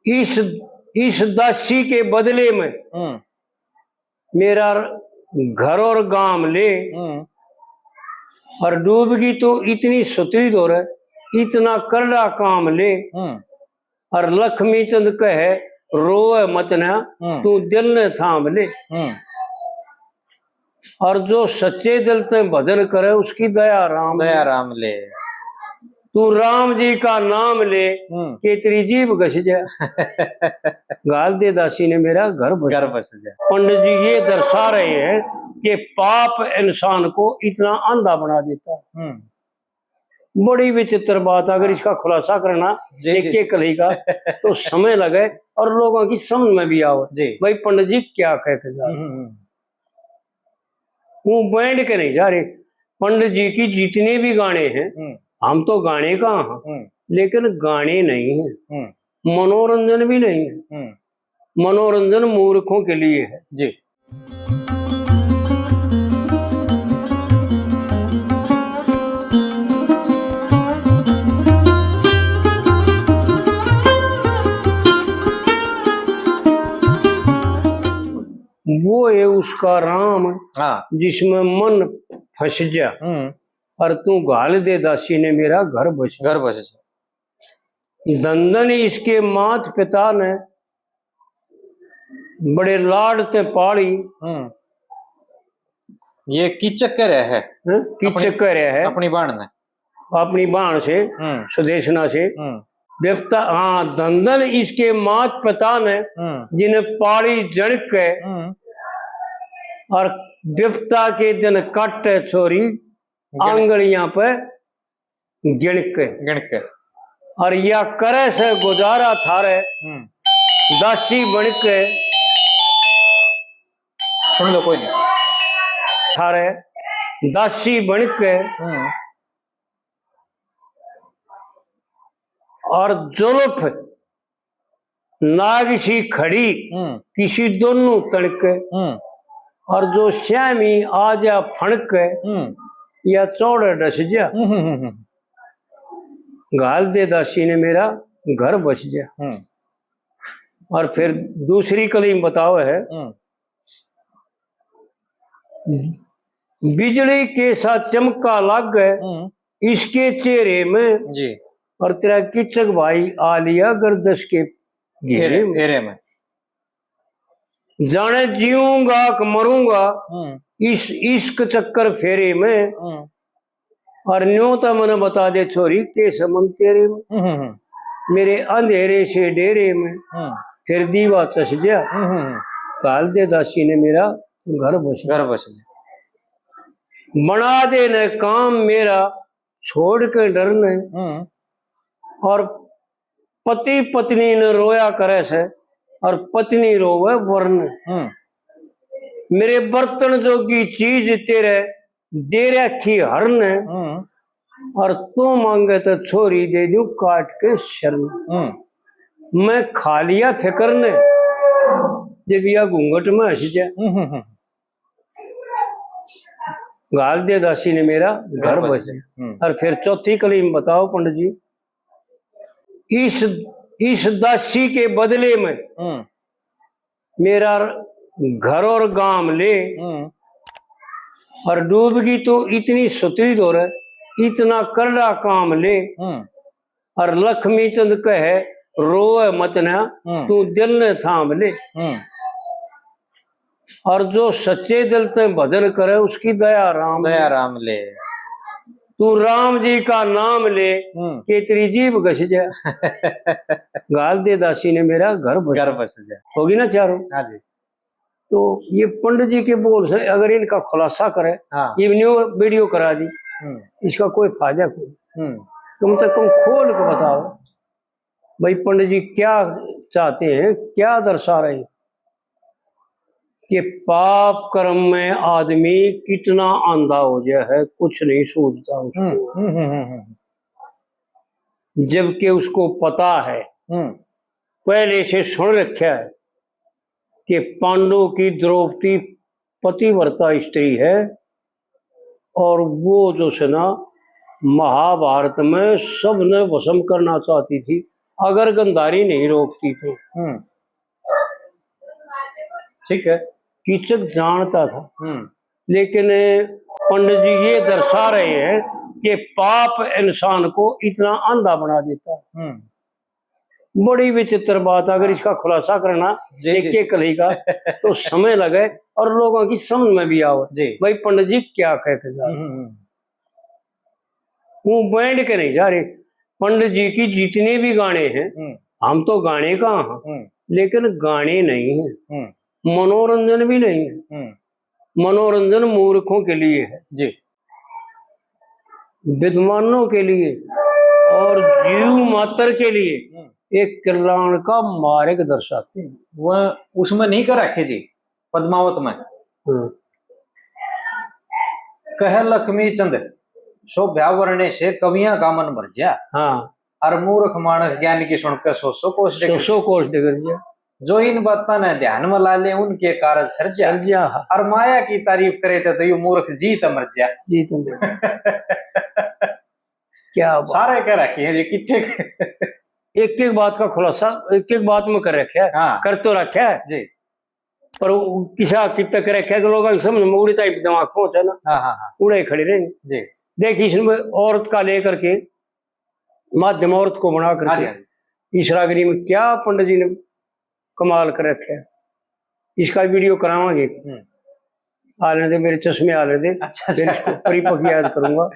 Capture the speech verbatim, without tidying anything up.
इस इस दासी के बदले में हम्म। मेरा घर और गांव ले, हम्म। और डूबगी तो इतनी सुतरी धोरे, इतना करड़ा काम ले, हम्म। और लक्ष्मी चंद कहे, रोवे मत ना, हम्म। तू दिल ने थाम ले। हम्म। और जो सच्चे दिल ते भजन करे, उसकी दया राम ले। दया राम ले। तू राम जी का नाम ले, हम्म। के तेरी जीभ घस जा। घाल दे दासी ने मेरा घर बस घर बस जा। पंडित जी ये दर्शा रहे हैं कि पाप इंसान को इतना अंधा बना देता है। हम्म। बड़ी विचित्र बात, अगर इसका खुलासा करना जी, एक जी। एक कली का तो समय लगे और लोगों की समझ में भी आवे। जी। भाई पंडित जी क्या कह के जा रहे हैं। हम्म, हम्म। वो बैंड के नहीं जा रहे। पंडित जी की जितने भी गाने हैं, हम्म। हम तो गाने का हाँ, हम्म। लेकिन गाने नहीं हैं, हम्म। मनोरंजन भी नहीं है। हम्म। मनोरंजन मूर्खों के लिए है। जी। वो है उसका राम, हाँ। जिसमें मन फंस जा। हम्म। और तू घाल दे दासी ने मेरा घर बस। घर बस। धन धन इसके मात पिता ने बड़े लाड ते पाली। हम्म। ये कीचक कह रहा है। हैं? कीचक अपनी, कह रहा है। अपनी बाण ने। अपनी बाण से, हम्म। सुदेशना से। हम्म। विपता, हाँ, धन धन इसके मात पिता ने, हम्म। जिन्हें पाली जणक के, हम्म। और विपता के दिन काटे छोरी, गिण- आंगलियां पे गिण के। गिण के। और या करे से गुजारा थारे, हम्म। दासी बन के। सुन लो, कोई नहीं। थारे दासी बन के। हम्म। और जुल्फ नाग सी खड़ी, हम्म। किसी दोनों तड़के, हम्म। और जो श्यामी आ जा फणके, हम्म। या चौड़े डस जा। हम्म, हम्म, हम्म। घाल दे दासी ने मेरा घर बस जा। हम्म। और फिर दूसरी कली में बताओ है, हम्म। बिजली के सा चमका लागे, हम्म। इसके चेहरे में। जी। और तेरा कीचक भाई आ लिया गर्दश के घेरे घेरे, में। घेरे में। जाने जीऊंगा कि मरूंगा, हम्म। इस इश्क चक्कर फेरे में। हम्म। और न्यों तो मने बता दे छोरी, के समन तेरे में। हम्म, हम्म, हम्म। मेरे अंधेरे से डेरे में, हम्म। फिर दीवा चस गया। हम्म, हम्म, हम्म। घाल दे दासी ने मेरा घर बस। घर बस। बना दे न काम मेरा, छोड़ के डर ने। हम्म। और पति पत्नी ने रोया करे से, और पत्नी रोवे वर ने। हम्म। मेरे बर्तन जोगी चीज तेरे दे रखी हर ने, हम्म। और तू मांगे तो छोरी दे दूं काट के शर ने। हम्म। मैं खा लिया फिकर ने, जब या घूंघट में हंस जा। हम्म, हम्म, हम्म। घाल दे दासी ने मेरा घर घर बस बस। जा। हम्म। और फिर चौथी कली में बताओ पंडित जी, इस, इस दासी के बदले में हम्म। मेरा घर और गांव ले, हम्म। और डूबगी तो इतनी सुतरी धोरे, इतना करड़ा काम ले, हम्म। और लक्ष्मी चंद कहे, रोवे मत ना, हम्म। तू दिल ने थाम ले। हम्म। और जो सच्चे दिल ते भजन करे, उसकी दया राम ले। दया राम ले। तू राम जी का नाम ले, हम्म। के तेरी जीभ घस जा। घाल दे दासी ने मेरा घर बस। घर बस जा। होगी ना चारों? हाँ जी। तो ये पंडित जी के बोल से अगर इनका खुलासा करे, हाँ। ये न्यू वीडियो करा दी, हम्म। इसका कोई फायदा कोई। हम्म। कम से कम खोल के बताओ भाई, पंडित जी क्या चाहते हैं, क्या दर्शा रहे हैं कि पाप कर्म में आदमी कितना आंधा हो गया है, कुछ नहीं सूझता उसको। हम्म, हम्म, हम्म, हम्म, हम्म। जबकि उसको पता है, हम्म। पहले से सुन रखा है कि पांडवों की द्रौपदी पतिव्रता स्त्री है और वो जो है ना, महाभारत में सबने भस्म करना चाहती थी। अगर गंधारी नहीं रोकती तो। हम्म। ठीक है। कीचक जानता था, हम्म। लेकिन पंडित जी ये दर्शा रहे हैं कि पाप इंसान को इतना अंधा बना देता है। हम्म। बड़ी विचित्र बात, अगर इसका खुलासा करना जी, एक जी। एक कली का तो समय लगे और लोगों की समझ में भी आवे। जी। भाई पंडित जी क्या कहते जा रहे? हम्म, हम्म, वो बैंड के नहीं जा रहे। पंडित जी की जितने भी गाने हैं, हम्म, हम तो गाने का हैं, हम्म, लेकिन गाने नहीं है, हम्म, मनोरंजन भी नहीं है। हम्म। मनोरंजन मूर्खों के लिए है जी। विद्वानों के लिए और जीव मात्र के लिए हम्म। एक कल्याण का मार्ग दर्शाते हैं। वह उसमें नहीं कर रखे जी, पद्मावत में। हम्म। कह लक्ष्मी चंद, शोभ्या वरणे से कवियां का मन भर जा। हाँ। और मूर्ख मानस ज्ञान की सुनकर सौ सौ कोस सौ डगर। सौ कोस डगर जा। जो इन बातों ने ध्यान में ला ले उनके कारज सर्जा। सर्जा, हाँ। और माया की तारीफ करे तो, तो यू मूर्ख जी त मर जा। जी तुम क्या बात। सारे कह रखे हैं जी कितने। एक एक बात का खुलासा एक एक बात में कर रखा है, हाँ। कर तो रखा है, जी। पर वो किसा कित तक रखा है कि लोगों की समझ में उड़े टाइप दिमाग पहुंचे ना, हाँ, हाँ, हाँ। उड़े खड़े रहे। जी। देख, इसमें औरत का लेकर के माध्यम औरत को बना हाँ जी, करके हाँ जी। इस रागनी में क्या पंडित जी ने कमाल कर रखे है। इसका वीडियो करावांगे। हम्म। आ लेने दे, मेरे चश्मे आ लेने दे, अच्छा, फिर अच्छा। इसको परिपक्व याद करूंगा।